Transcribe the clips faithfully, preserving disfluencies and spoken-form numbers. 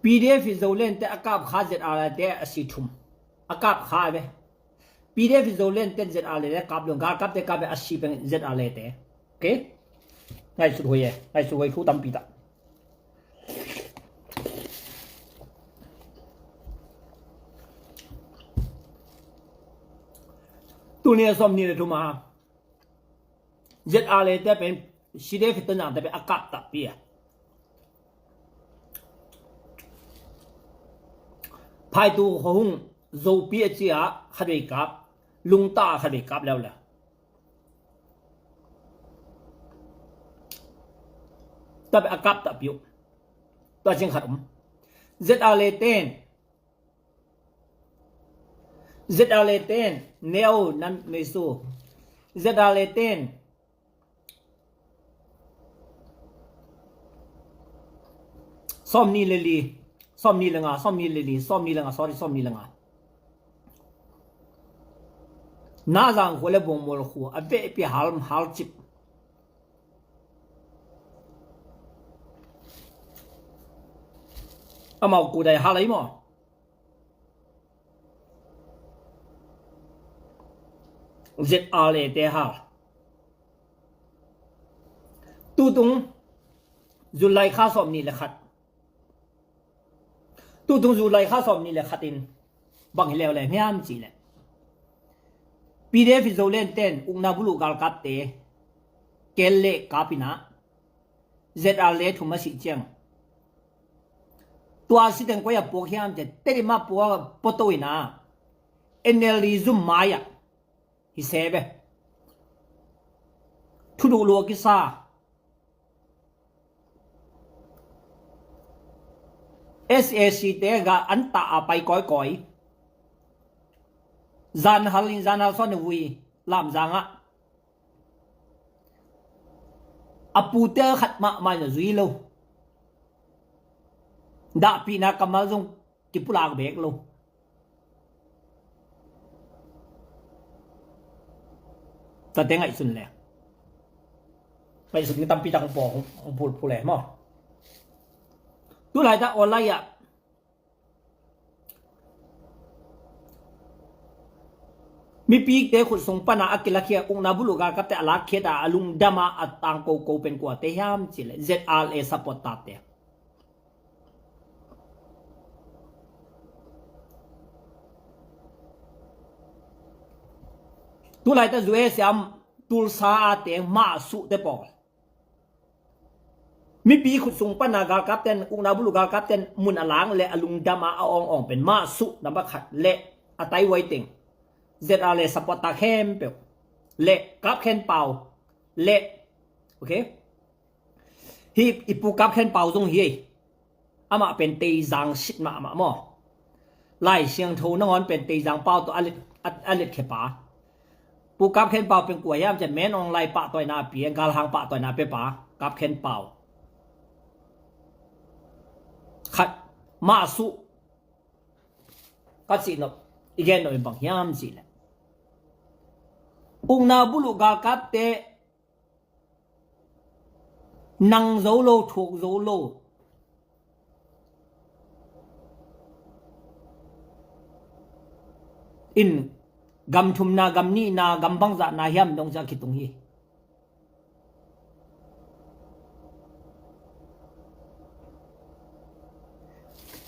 PDF i Zoland te a kap kha ZRA te a si thum. A kap kha ve. PDF i Zoland te ZRA te kap lo, galkap te kap ve, a si pen ZRA te. Okay? Ngaihsut huai e, ngaihsut huai thu tampi ta. Tuni a sawm ni le thum a ZRA te pen CDF Tonzang te pen a kap takpi a. Phaitu khuahung Zopi a ci a khat vei kap, Lungta a khat vei kap leuleu. Tua pen a kap takpi uh. Tua cing khat om. ZRA ten ZRA ten neu nan nei su. ZRA ten sawm ni le li, sawm ni le nga, sawm ni le li, sawm ni le nga, sorry, sawm ni le nga. Nazang khua le Bungmual khua a vehpi hal, hal cip. Amau kudai hal ai maw? ZRA te hal. Tutung July kha sawm ni le khat. Tutung July kha sawm ni le khat in bang hi leuleu hiam cih leh, PDF i Zoland ten ukna buluh galkap te kel le kap in a ZRA thum a sih ciang, tua si teng koi a puak hiam cih leh, Tedim a puak, puato in a NLD zum mai ah hi se ve. Thuduh lua kisa. SAC te ga an tah a pai kawikawi. Zanhal in zanhal sawn a vui Lamzang ah. A pute khat mahmah in a zui lo. Dahpihna kammal zong kipulak bek lo. Tate ngaihsun le, ngaihsun tampi tak hong pua, hong phulphul e maw? Tulai ta online ah mipite khut sung pana a kilakhia, ukna buluh galkapte a lakkhiat a, a lungdam a, a tangkoko pen kuate hiam cih leh ZRA supporter te. Tulai ta USA Tulsa a teng Mah Suh te pawl. Mipi khut sung pana galkap ten, ukna buluh galkap ten mun a lang le a lungdam a, a awngawng pen Mah Suh number khat le a taihuai teng ZRA supporter khempeuh le Kap Khen Pau le, okay, hih i Pu Kap Khen Pau zong hi ei. Amah pen Teizang sit mahmah maw? Lai Siangtho nangawn pen Teizang pau tawh a let, a, a letkhia pa. Pu Kap Khen Pau pen kua hiam cih leh Men Aung Hlaing pahtawina a pia, galhang pahtawina a pia pa Kap Khen Pau. Khat, Mah Suh. Ka cih nop, i gen nop in bang hiam cih leh, ukna buluh galkapte nang zo lo, thuak zo lo in gam thumna, gam nihna, gam bangzahna hiam dong cia kitung hi.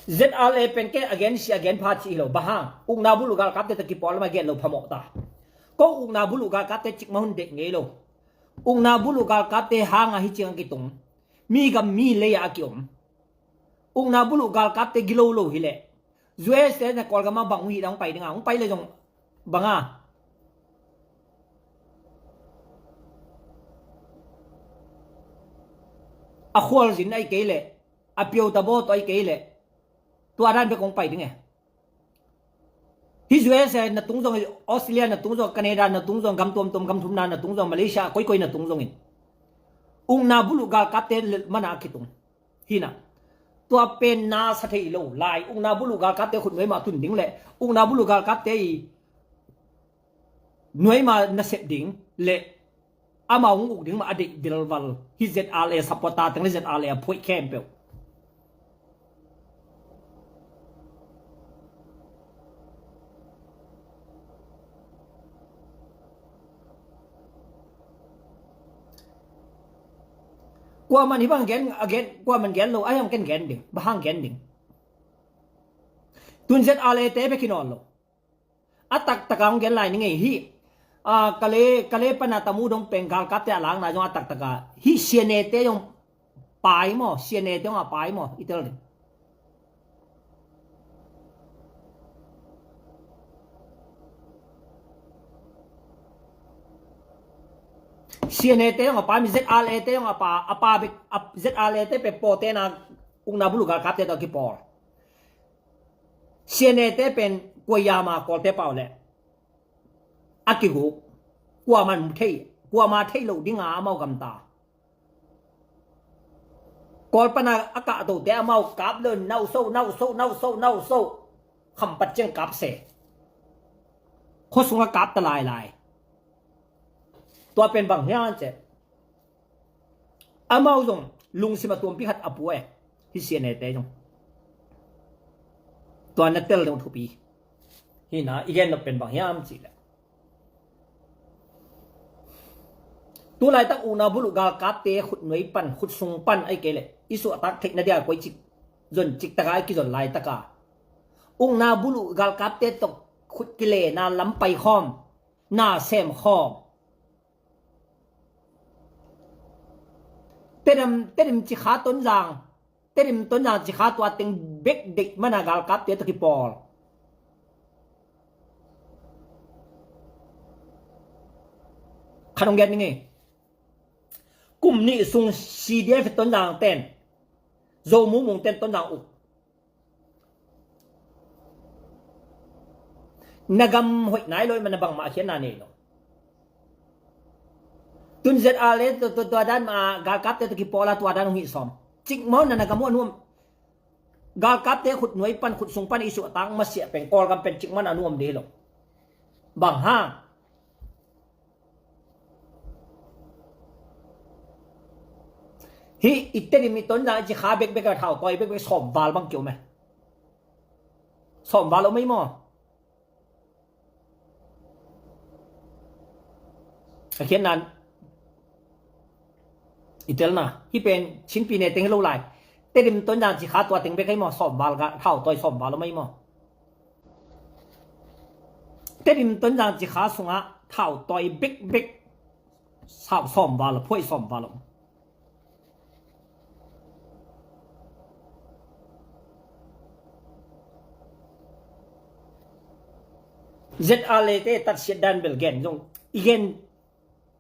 ZRA pen kei a gen sia, a gen pha cih hi lo. Bang hang? Ukna buluh galkapte tawh kipawl lam a gen lo phamawh ta. Ko ukna buluh galkapte cikmah hun deih ngei lo. Ukna buluh galkapte hang a hi ciang a kitung. Mi gam mi lei a kiom. Ukna buluh galkapte gilo lo hi leh, USA na Kawlgam ah bang hong hih dang hong pai ding a, hong pai leh zong bang a, a khualzin ahih kei leh, a piota bawt ahih kei leh, tua dan bek hong pai ding e. Hih USA na tung zong, Australia na tung zong, Canada na tung zong, gam tuamtuam gam thumna na tung zong, Malaysia a koikoi na tung zongin, ukna buluh galkapte mana a kitung. Hi na, tua pen na sa thei lo. Lai ukna buluh galkapte khut nuai mah tun ding le ukna buluh galkapte i nuai mah nasep ding le amau hong uk ding mah a deih vilval hi. ZRA supporter teng le ZRA a phoih khempeuh. Kuaman hih bang gen, a gen, kuaman gen lo, a hiang ken gen ding, bang hang gen ding. Tun Z R A te bek hi nawn lo. A taktak a hong gen lai ni ngei hi. A, Kale, Kale pana tamu dong peng galkapte a lakna zong a taktak a. Hih C N A te zong pai maw, C N A te zong a pai maw, i tel ding. C N A te zong a pai, Z R A te zong a pai, a pai bek, a, Z R A te pe pawte na ukna bulu galkapte tawh kipawl. C N A te pen kuayama Kawlte pau le a kiguk. Kuaman thei, kuama thei lo dinga amau gamta. Kawl pana a kahtote amau kap lo, nauso, nauso, nauso, nauso. Khampat ciang kap se. Khuasunga kap ta lailai. Tua pen bang hiam cih leh amau zong lungsim a tuampi khat a pua e. Hih C N A te zong tua na tel deuh thupi. Hih na i gen nop pen bang hiam cih leh, tu laitak ukna buluh galkapte khut nuai pan, khut sung pan ahih kei leh i suahtak theihna dia koi cik zon cik taka i kizon laitaka ukna buluh galkapte tawh khut kilena lam pai khawm, na sem khawm. Tedim, Tedim Cikha Tonzang, Tedim Tonzang Cikha tua teng bek deih mana galkapte tawh kipawl. Khat hong gen ning ei. Kum nih sung C D F Tonzang ten, Zo Mung Mung ten Tonzang uk. Na gam hoih nai lo, i man na bangmah a khiatna nei lo. Tun Z R A le tua, tua, tua dan mah galkapte tawh kipawl a tua dan hong hih sawm. Cikmah na, na gam uh a nuam. Galkapte khut nuai pan, khut sung pan i suahtak masiah pen Kawlgam pen cikmah na nuam ding hi lo. Bang hang? Hih i Tedim i Tonzang i Cikha bekbek a thautawi bekbek sawm val bang kiom e. Sawm val om ei maw? A khiatna i telna hih pen Chin pyine teng hi lo lai. Tedim Tonzang Cikha tua teng bek ei maw? Sawm val ga, thautawi sawm val om ei maw? Tedim Tonzang Cikha sungah thautawi bekbek sawm val, phuai sawm val om. Z R A te tatsiat dan bel gen zong i gen,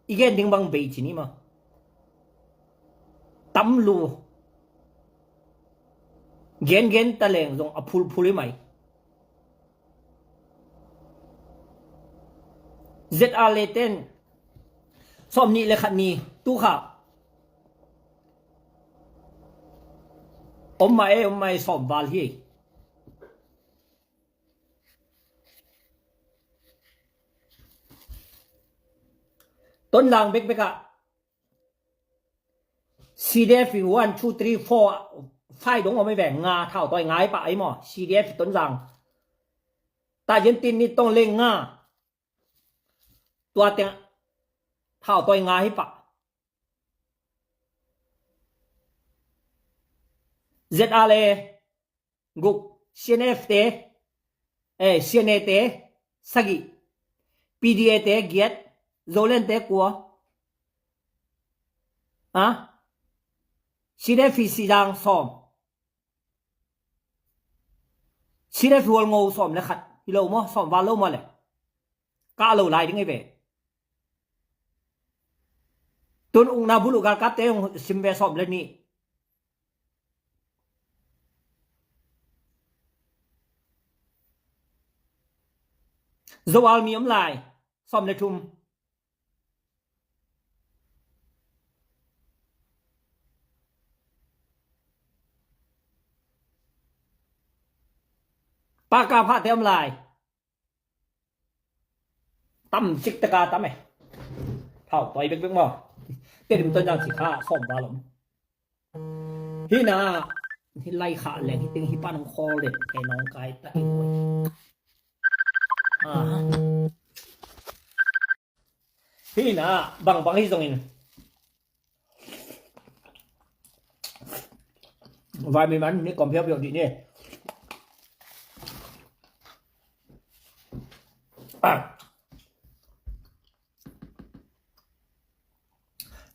i gen ding bang bei ci ni maw? Tam lu. Gen gen ta leng zong a phulphul hi mai. Z R A ten sawm nih le khat ni tu kha om mah e, om mah e, sawm val hi. Tonzang bekbek ah C D F one, two, three, four, five dong om ei ve, nga, thautawi nga hi pah ei maw? C D F Tonzang. Taizin tin ni tong le nga. Tua teng thautawi nga hi pah. Z R A guk, C N F te, eh, C N A te sagih, P D A te giat, Zoland te kua, ah, C D F Sihzang sawm, C D F Hualngo sawm le khat, hi lo maw, sawm val lo maw le, kah lo lai ding ei ve. Tun ukna buluh galkapte hong sim ve, sawm le nih. Zo Army om lai, sawm le thum. Paka Phate om lai. Tam cik taka tam e. Thautawi bekbek maw? Tedim Tonzang Cikha sawm val om. Hih na, hih lai kha leng hih teng hih pan hong khawl den thei nong kai ta hi. Ah. Hih na, bangbang hi zongin, Vai mi man ni kom phiau phiau dih ni. Ah.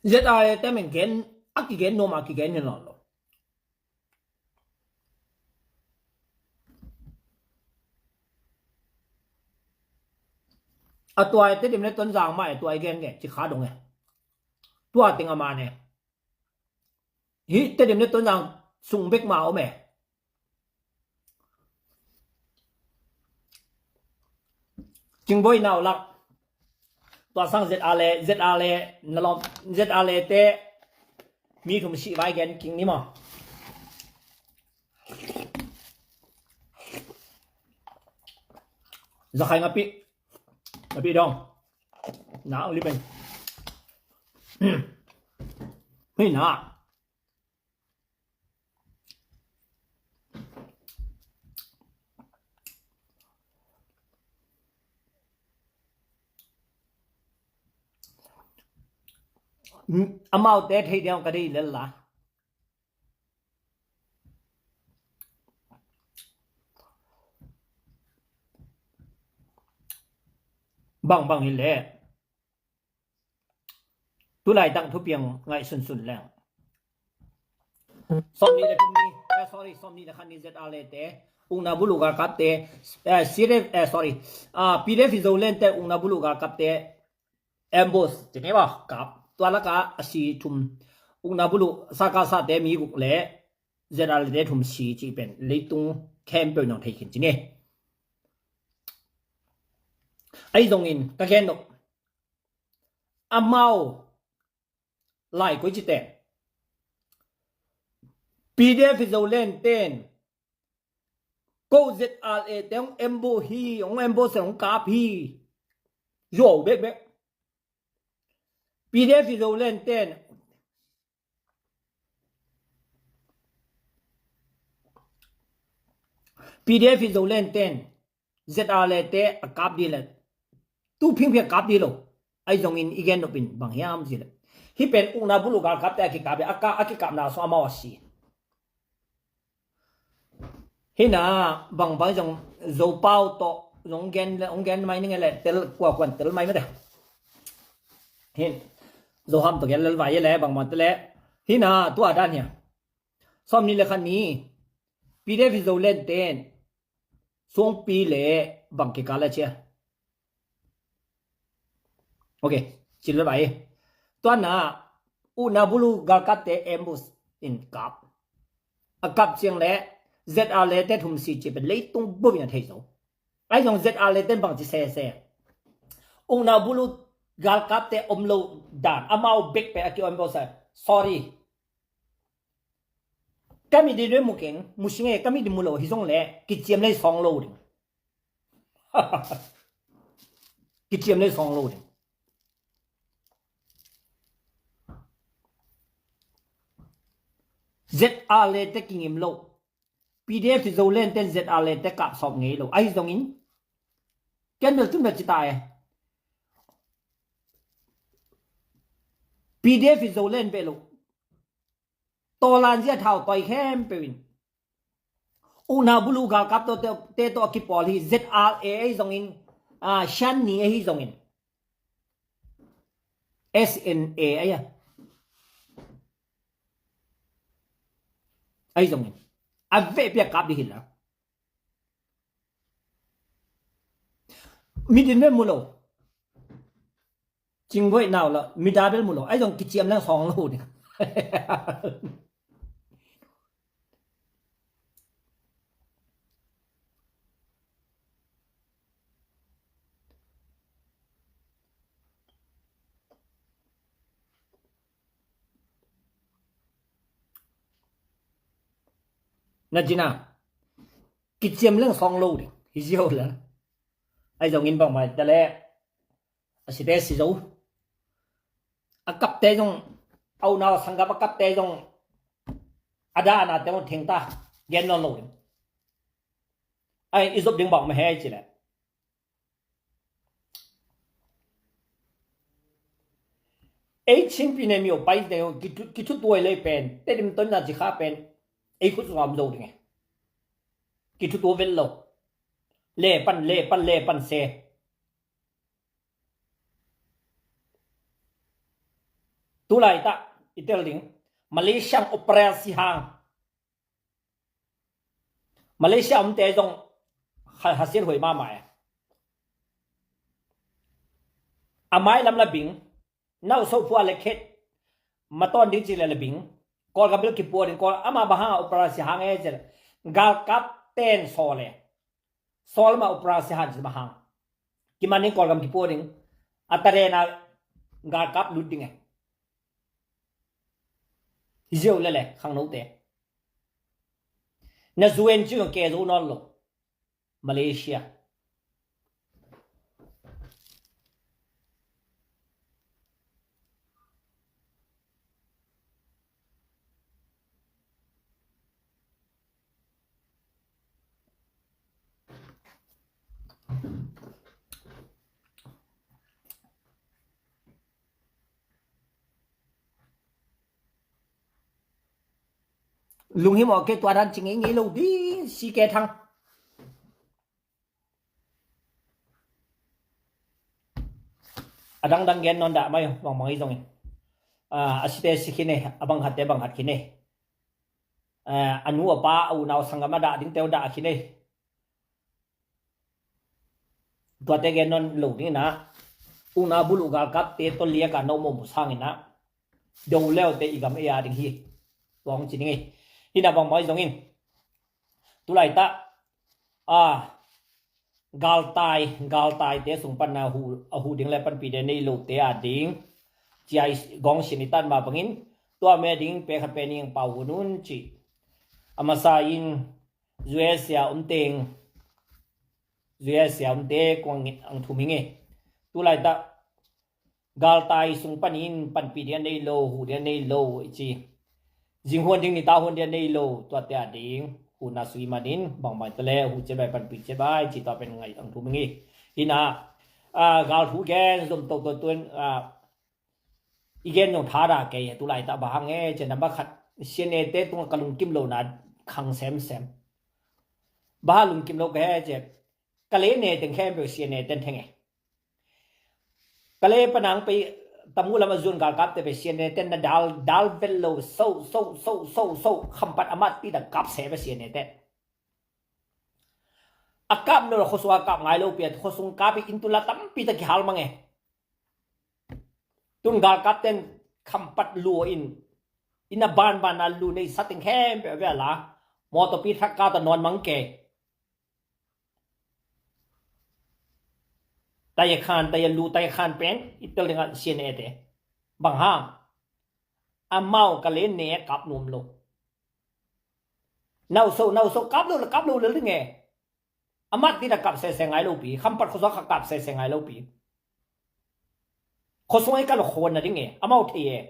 Z R A te min gen, a kigen nuam a kigen hi nawn lo. A tua Tedim le Tonzang mah e, tua i gen gen ci kha dong e. Tua teng a man e. Hih Tedim le Tonzang sung bek mah om e. Cingbawi nau lak. Tua sang Z R A, Z R A na lawm, Z R A te mi thum sih vai gen king ni maw. Zakhai ngapi, ngapi dong. Na ang lipen. Hei na. Amaute thei diam ka dei lel la. Bangbang hi leh. Tulaitak thupiang ngaihsunsun leng. Sawmnih le thum ni, eh, sorry, sawmnih le khat ni Z R A te, ukna bulu galkapte, eh, C D F, eh, sorry, ah, P D F Zoland te ukna bulu galkapte, ambush, ci ni ba, kap. Tua laka a si thum, ukna bulu, saka sate mi guk le, Z R A te thum si ci pen, leitung khempeuh nong thei khin ci ni. Ahi zongin, ka gen lo. Amau lai koi ci te. P D F Zoland ten ko Z R A te hong ambush hi, hong ambush hong kap hi. Zuau bekbek. P D F Zoland ten P D F Zoland ten Z R A te a kap dih le tu phingphing a kap dih lo. Ahi zongin i gen nopin bang hiam cih le, hih pen ukna bulu galkapte a kikap, a kikapna sung amau a si. Hih na bangbang zong Zopau tawh zong gen, hong gen mai ning e le tel kuakuan tel mai mate. Hih Zoham tawh gen lel vai e le bangbang te le. Hih na tua dan hia. Sawmnih le khat ni P D F Zoland ten suangpi le bang kikal a cia. Ok, cil le bai. Tuanna ukna bulu galkapte ambush in kap. A kap ciang le Z R A te thum si ci pen leitung bup in a thei zo. Ahi zong Z R A ten bang ci sese. Ukna bulu galkapte om lo dan amau bek pen a ki-ambush sa. Sorry. Ka mit in mu keng, mu sing e, ka mit in mu lo hi zong le kiciam le sawng lo ding. Kiciam le sawng lo ding. Z R A te kingim lo. P D F Zoland ten Z R A te kap sawp ngei lo. Ahi zongin ken bel tun bel ci ta e. P D F Zoland beh lo. Tawlan zia thau toi khempeuh in ukna bulu galkap tawh te, te tawh a kipawl hi. Z R A ahi zongin, ah, Shan ni ahi zongin, S N A ahi a, ahi zongin a vehpi a kap dih hi la. Mit in bel mu lo. Cingbuai nau la mit a bel mu lo. Ahi zong kiciam leng sawng lo ding. Na cina kiciam leng sawng lo ding hi ziau la. Ahi zongin bangmah ta le a site si zo. A kapte zong, a unau sanggam a kapte zong a danate zong thengta gen nawn lo ding. Ai i zop ding bangmah he ci le. Ei Chin pi ne mi o pai ne o kithu tuai lei pen Tedim Tonna ci kha pen Ei khut sungah om zo ding e. Kithutua vet lo. Le pan, le pan, le pan se. Tulaitak i tel ding. Malaysia operasi hang. Malaysia omte zong ha, hasiat huai mahmah e. A mailam la bing. Nauso phua le khet. Matawn ding ci le la bing. Kawlgam bel kipua ding Kawl ama bang hang operasi hang e ci le. Galkap ten sawl e. Sawl ma operasi hang ci ma hang. Kiman ding Kawlgam kipua ding. A tarena galkap lut ding e. Hi ziau lele khangnote. Na zuen ci ke zo nawn lo. Malaysia. Lunghimawh kei, tua dan ci ngeingei lo ding si ke thang. A dangdang gen nawn dah mai, bangmang i zongin. A, a site si khin e, a bangkhatte bangkhat khin e. A, a nu a pa, a unau sanggam a dah dingte uh dah khin e. Tuate gen nawn lo ding inah. Ukna buluh galkapte tawh liaka no mawhmuh sanginah. Do leute i gam ei a ding hi. Tua hong ci ding hi. Hinah bangmah i zongin. Tulaitak. A, galtai, galtaite sung panna hu, a hu ding le panpih ding nei lote a ding. Cia i gawng sin i tan mah bangin. Tua me ding pe khat pe ning pau hun un ci. A masa in U S A om teng, U S A om te kuang ang thum hi nge. Tulaitak galtai sung panin panpih ding a nei lo, hu ding a nei lo i ci. Zing huan ding nita huan ding a nei lo, tuate a ding. Huna sui manin, bangmah tale, hu ciat bai, panpih ciat bai, ci tua pen ngai ang thum hi nge. Hinah, a, gal thu gen zom toto tun, a, i gen zong tha dah kei, tulaitak bang hang e, ci a number khat, C N A te tungah ka lungkim lo na khang semsem. Bang hang lungkim lo ka he, ci a, ka le ne teng khempeuh C N A ten theng e. Ka le panang pei tamu lam a zuan galkapte pei C N A ten na dal, dal vet lo, so, so, so, so, so, khampat a mat ti da kap se pei C N A ten. A kap lo khuasung a kap ngai lo pi a, khuasung kap i inn tula tampi ta kihal mang e. Tun galkap ten khampat lua in, inn a banban a lu nei sa teng khempeuh a ve a la, mawtawpi thak ka ta nawn mang kei. Taikhan, tailu, taikhan pen i tel ding a C N A te. Bang hang? Amau ka le ne kap nuam lo. Nauso, nauso, kap lo, kap lo le ding e. A mat dina kap sese ngai lo pi, khampat khuasung kha kap sese ngai lo pi. Khuasung ai ka lo khuan na ding e, amau thei e.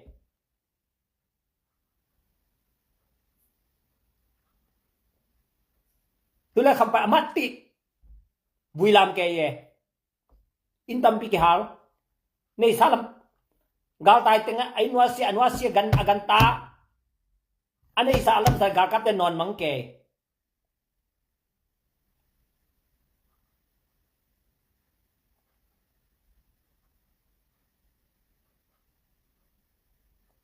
Tule khampat a mat ti. Vui lam kei e. Inn tampi kihal. Nei sa lam. Galtai teng a, ai nuasia, a nuasia gan, a ganta. A nei sa lam sa galkapte nawn mang kei.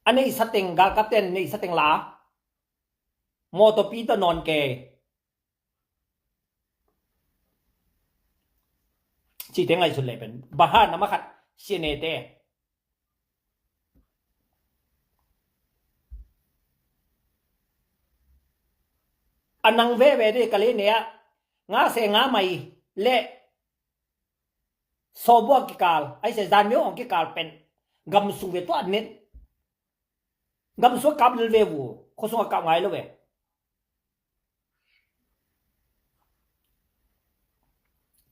A nei sa teng, galkapte nei sa teng la. Mawtawpi ta nawn kei. Cite ngaihsun leh pen. Bang hang? Number khat, C N A te. A nang veve de ka le ne a. Nga se nga mai le. Sawbua kikal. Ai se zan myo hong kikal pen. Gam sung ve tua nen. Gam sung a kap lel ve vu. Khuasung a kap ngai lo ve.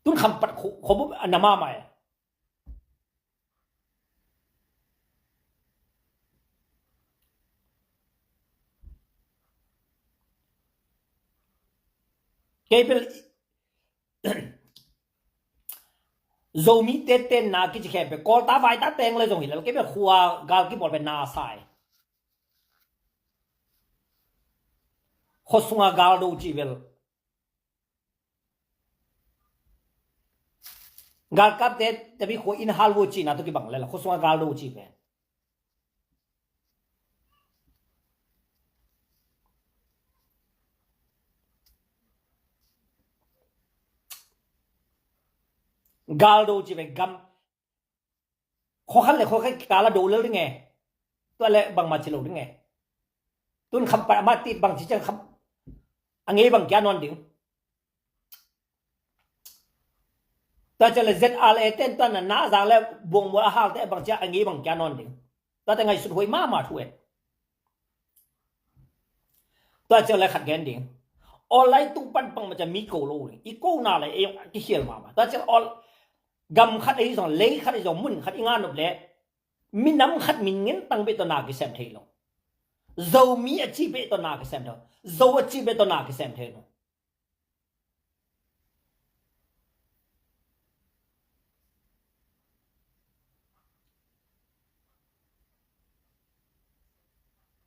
Tun khampat khuabup a na mahmah e. Kei pel Zomi te tenna kici khempeuh Kawlta vaita teng le zong hi lo, kei pel khua gal kibawl pen na sai. Khuasunga galdo cih bel, galkapte tapi khua in hal vo cihna tawh kibang lel a, khuasunga galdo cih bel. Galdo cih bel gam, khua khat le khua khat kikal a do lel ding e. Tua le bangmah ci lo ding e. Tun khampa mah ti bang ci ciang kham, a ngei bang kia nawn ding. Tua ciang le Z R A ten tua na na zang le buang mual a hal te bang cia a ngei bang kia nawn ding. Tua te ngaihsut huai mahmah thu e. Tua ciang le khat gen ding. Online tung pan pang ma cia mi ko lo ding. I ko na le ei ong a kikhial mahmah. Tua ciang all gam khat ahi zong, lei khat ahi zong, mun khat i ngah nop le minam khat min ngen tang beh tawh na kisem thei lo. Zomi a ci beh tawh na kisem thei lo. Zo a ci beh tawh na kisem thei lo.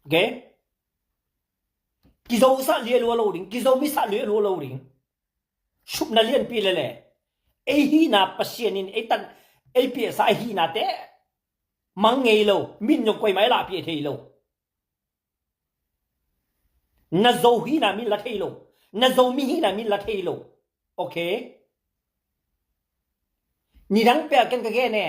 Okay? Kizo sah lialua lo ding, kizomi sah lialua lo ding. Supna lianpi lele. Ei hihna Pasian in ei tan, ei piahsa ei hihna te mang ngei lo, min zong koimah ei lahpih thei lo. Na zo hihna min la thei lo. Na zomi hihna min la thei lo. Okay? Nidang pia ken ka gen e.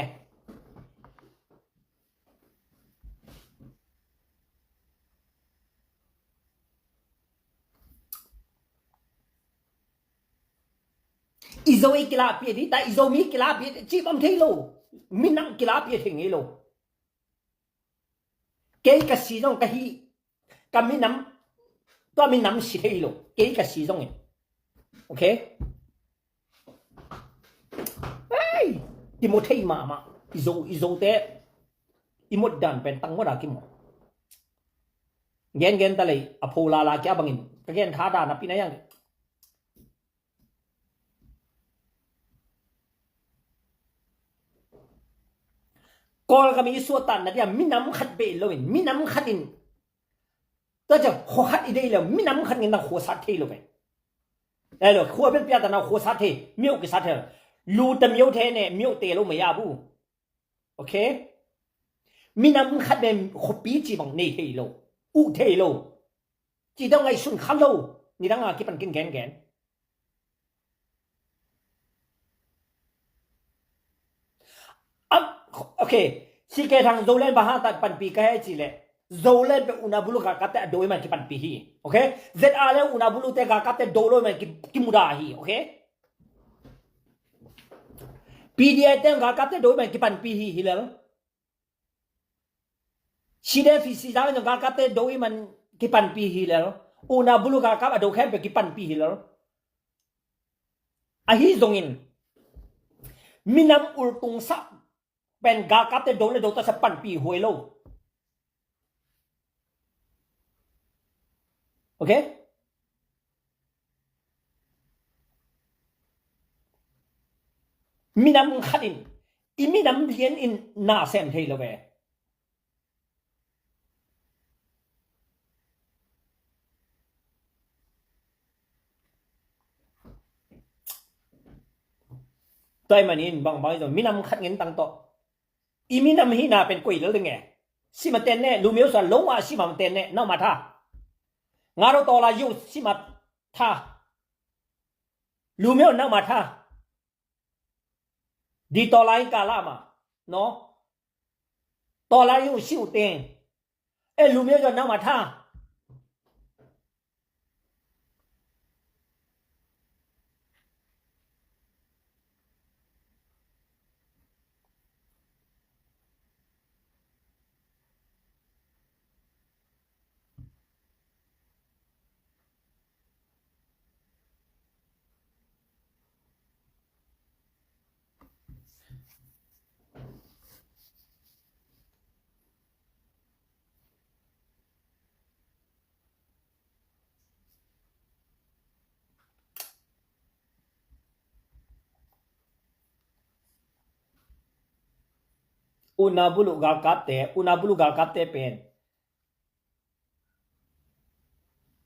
I zo ei kilahpih dih, ta i zomi kilahpih dih, cih bang thei lo. Minam kilahpih thei ngei lo. Kei ka si zong ka hih, ka minam, tua minam si thei lo. Kei ka si zongin. Okay? Hei! Kimu thei mahmah. I zo, i zo te. I mut dan pen tang mut a kimu. Gen gen ta lei, a pho lala kia bangin. Ka gen tha dan a pi na yang. Kawlgam i suahtakna dia minam khat beh loin, minam khat in. Tua ciang khua khat i deih le, minam khat ngen tang khua sat thei lo ve. Ai lo, khua bel piata na khua sat thei, myo kisat thei. Lu ta myo thei ne, myo te lo maya bu. Okay? Minam khat beh khuapi ci bang nei thei lo. Uh thei lo. Ci dong ngaihsun kha lo. Nidang a kipan kin gen gen. Am, okay. Si ke thang Zoland baha ta panpi ka he ci le. Zoland pe una bulu ka kate a doi man kipanpi hi. Okay? Z R le una bulu te ka kate doi lo man ki, kimuda hi. Okay? P D I te ka kate doi man kipanpi hi, hi lel. Side fi si zang zong galkapte do i man kipanpi hi lel. Una bulu galkap a do khempeuh kipanpi hi lel. Ahi zongin minam ultung sah pen galkapte do le do ta sa panpi huai lo. Okay? Minam khat in, i minam lian in na sem thei lo ve. Tua ahih manin bangbang i zong minam khat ngen tang tawh. I minam hihna pen koi lel ding e. Sim a ten ne, lu myo sa lo ma sim a ten ne, nau ma tha. Nga ro to la yu sim a tha. Lu myo nau ma tha. Di to la in ka la ma. No. To la yu siu ten. E lu myo yo nau ma tha. Una bulu galkapte, una bulu galkapte pen.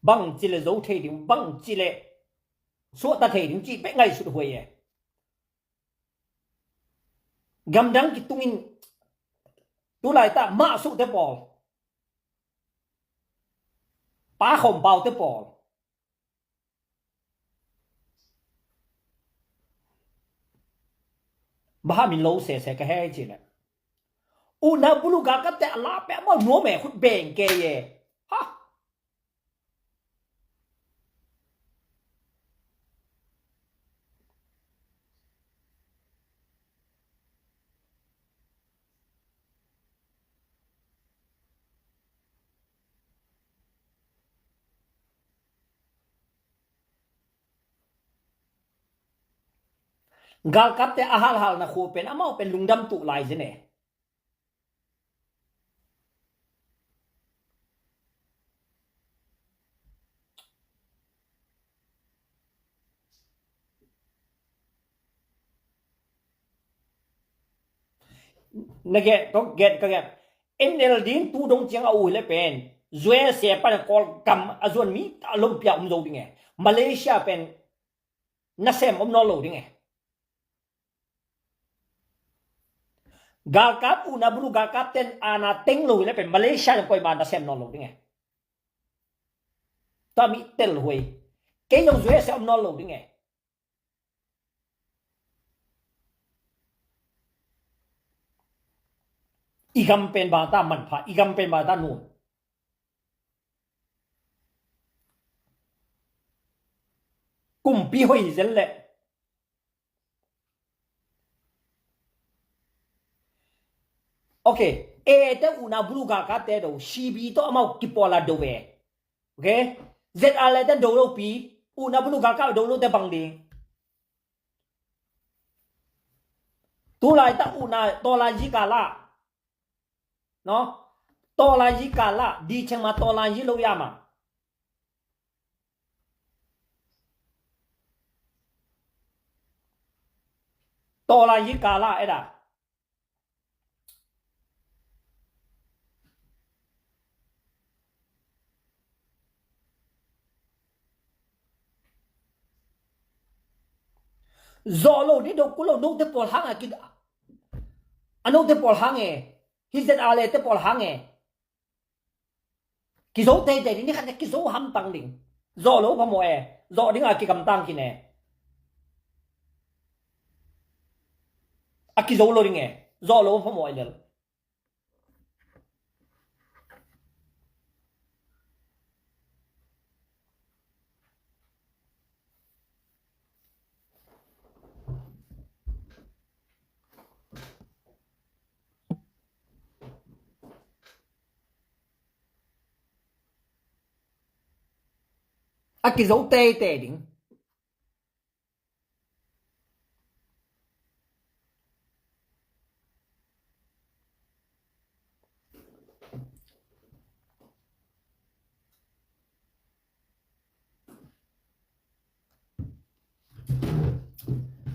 Bang ci le zo thei ding, bang ci le suahta thei ding cih bek ngaihsut huai e. Gamdang kitungin tulaita mah suhte pawl, pa khawm paute pawl, bahamin lo sese ka hei ci le. Una bulu galkapte a la peh mau nuam e, khut beng kei e. Ha. Galkapte a halhalna khua pen amau pen lungdam tuh lai zin e. Na gen, kong gen, ka gen. N L D in tu dong ciang a uh hi le pen U S A pan Kawlgam a zuan mi a lompi a um zo ding e. Malaysia pen nasem om nawn lo ding e. Galkap, una bulu galkap ten ana teng lo hi le pen Malaysia zong koima nasem nawn lo ding e. Tua mi tel huai. Kei zong U S A om nawn lo ding e. I gam pen bata manpha, i gam pen bata nuam. Kumpi hoih zel le. Ok, A te una bulu galkapte do, C B tawh amau kipawl a do ve. Ok, Z R A te do lo pi, una bulu galkap do lo te bang ding. Tulai ta una tawlan zi kala. No? Tawlan zi kala, di cheng ma tawlan zi lo ya ma. Tawlan zi kala e da. Zawh lo ni do ku lo, note pawl hang a ki, a note pawl hang e. Hi Z R A te pawl hang e. Kizo teitei ding, ni khat kizo hamtang ding. Zawh lo phamawh e. Zawh ding a kigamtang khin e. A kizo lo ding e. Zawh lo phamawh e lel. A kizo teitei ding.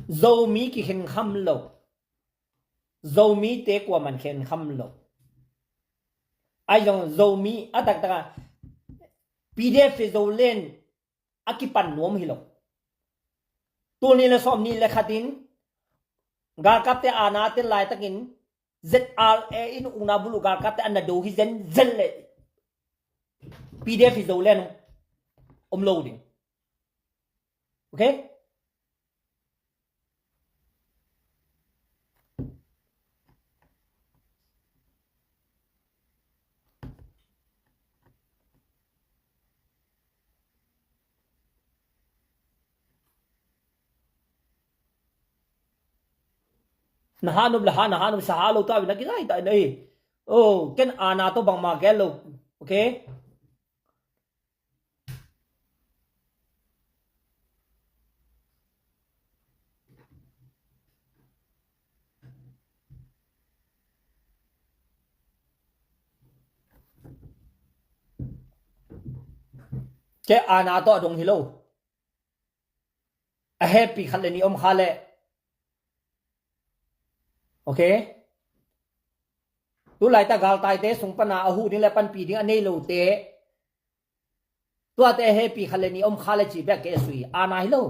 Zomi kikhen kham lo. Zomite kuaman khen kham lo. Ai zong Zomi a taktak a P D F Zoland a kipan nuam hi lo. Tul nih le sawm nih le khatin galkapte ana tel laitakin Z R A in ukna bulu galkapte ana do hi zenzen le P D F Zoland om lo ding. Ok? Na hanum le ha, na hanum sa ha lo ta, na kizai ta na hi. Oh, ken ana to bangma gel lo. Ok? Kei ana tawh a dong hi lo. A hehpih khat le nih om kha leh. Ok. Tulaitak galtaite sung pana a huh ding le panpih ding a nei lote Tuate hehpih kha le ni om kha le ci bek kei a sui. Aana hi lo.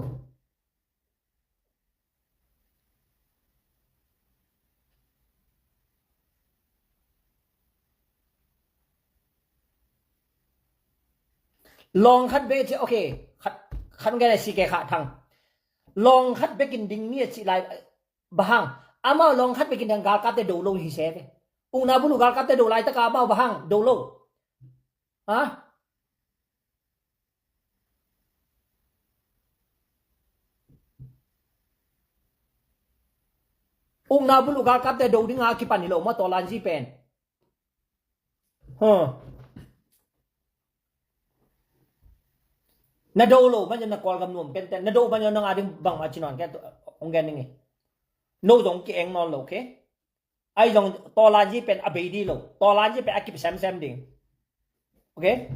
Lawng khat bek ci, okay. Khat, khat ngen a si ke kha thang. Lawng khat bekin ding ni a ci lai. Bang hang? Amau lawng khat bekin ding galkapte do lo hi se ve. Ukna bulu galkapte do laitaka amau bang hang do lo? Ha? Ukna bulu galkapte do dinga kipan hi lo maw, tawlanzi pen. Huh. Na do lo man na Kawlgam nuam kente, na do man na nga ding bangmah ci nawn kente, hong gen ding hi. No zong ki-eng nawn lo, okay? Ai zong tawlanzi pen a bei di lo. Tawlanzi pen a kip semsem ding. Okay?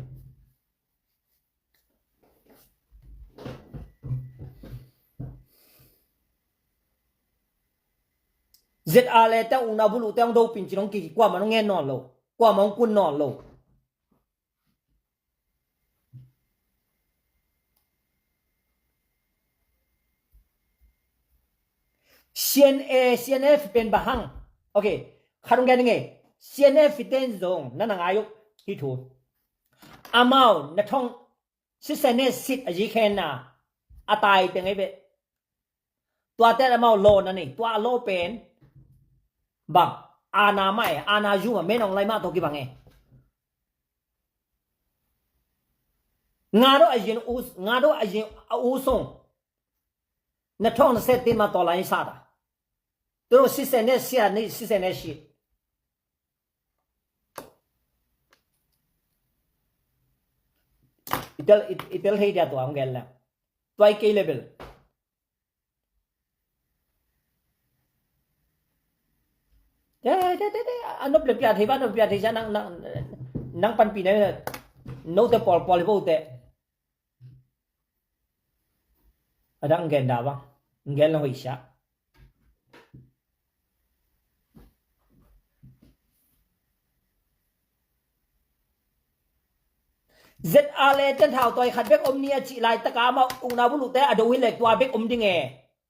Z R A te ukna bulu te hong dopin ci dong ki, kuamah hong ngen nawn lo. Kuamah hong kun nawn lo. C N A, C N F pen bang hang? Okay, khat hong gen ding e. C N F ten zong na na ngai uh hi thu. Amau na thong sisene sit a zi khen na a tai teng ei ve. Tua te amau law na nei, tua law pen bang, aana mah e, aana zu mah, menong lai mah tawh kibang e. Nga do a yin u, nga do a yin a u song. Na thong na set tin ma to lai sa da. Tu sisene sia ni sisene si. Itel, it-, itel hei dia tua ang gel la. Tua i kei level. Te, te, te, te, a nop le pia thei ba, nop pia thei sa nang, nang, nang panpi na, no te pawl, pawl hi bo te. A dang gen da bang, gen la hoih sa. Z R A ten thau tawi khat bek om ni a cih laitaka amau ukna buluhte a do hi lek tua bek om ding e.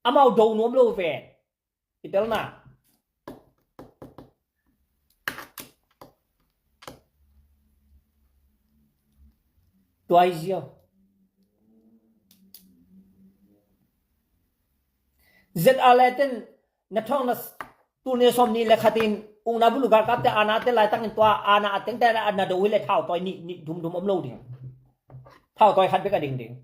Amau do nuam lo ve. I telna. Tua i zia. Z R A ten na thawng na s-, tul ni sawm ni le khatin ukna buluh galkapte aana te laitakin tua aana a tengte na do hi le thau tawi nih, nih dum dum om lo ding. Thau tawi khat bek a ding ding.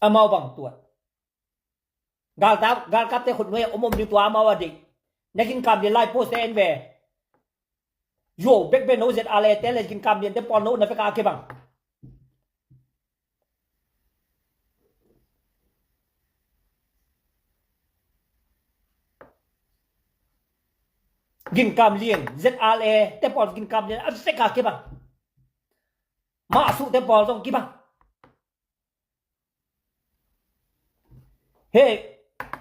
Amau bang tuat. Galkap, galkapte khut nuai a om om ding tua amau a deih. Na ginkam lian lai post te en ve. Yo, bek bek no Z R A te le ginkam lian te pawl no na veka a kibang. Ginkam lian, Z R A te pawl ginkam lian a veka kibang. Mah suh te pawl zong kibang. He,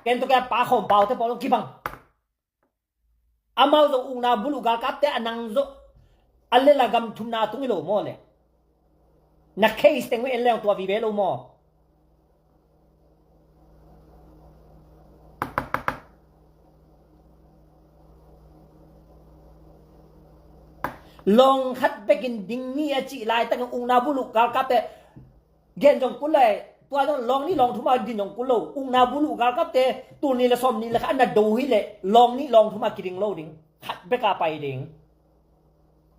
ken to ke pa khawm pau te pawl zong kibang. Amau zong ukna buluh galkapte a nang zong a lela gam thumna tung hi lo maw le. Na case teng en leng tua vive lo maw. Lawng khat bekin ding ni a cih laitakin ukna buluh galkapte gen zong kul lai, tua zong lawng nih lawng thuma din zong kul lo. Ukna buluh galkapte tul ni le sawm ni le kha na do hi le lawng nih lawng thuma kiding lo ding. Khat beka pai ding.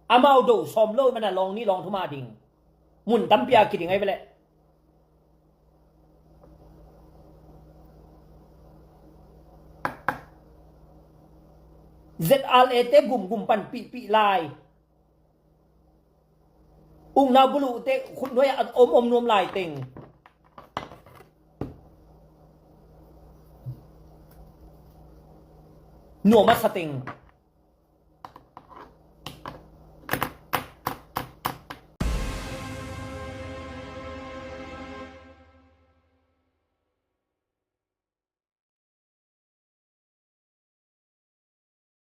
Amau do sawm lo mana lawng nih lawng thuma ding. Mun tampi a kiding ai ve le. Z R A te gum gum pan pih pih lai. Ukna buluhte khutnuai a om om nuam lai teng, nuam a sa teng,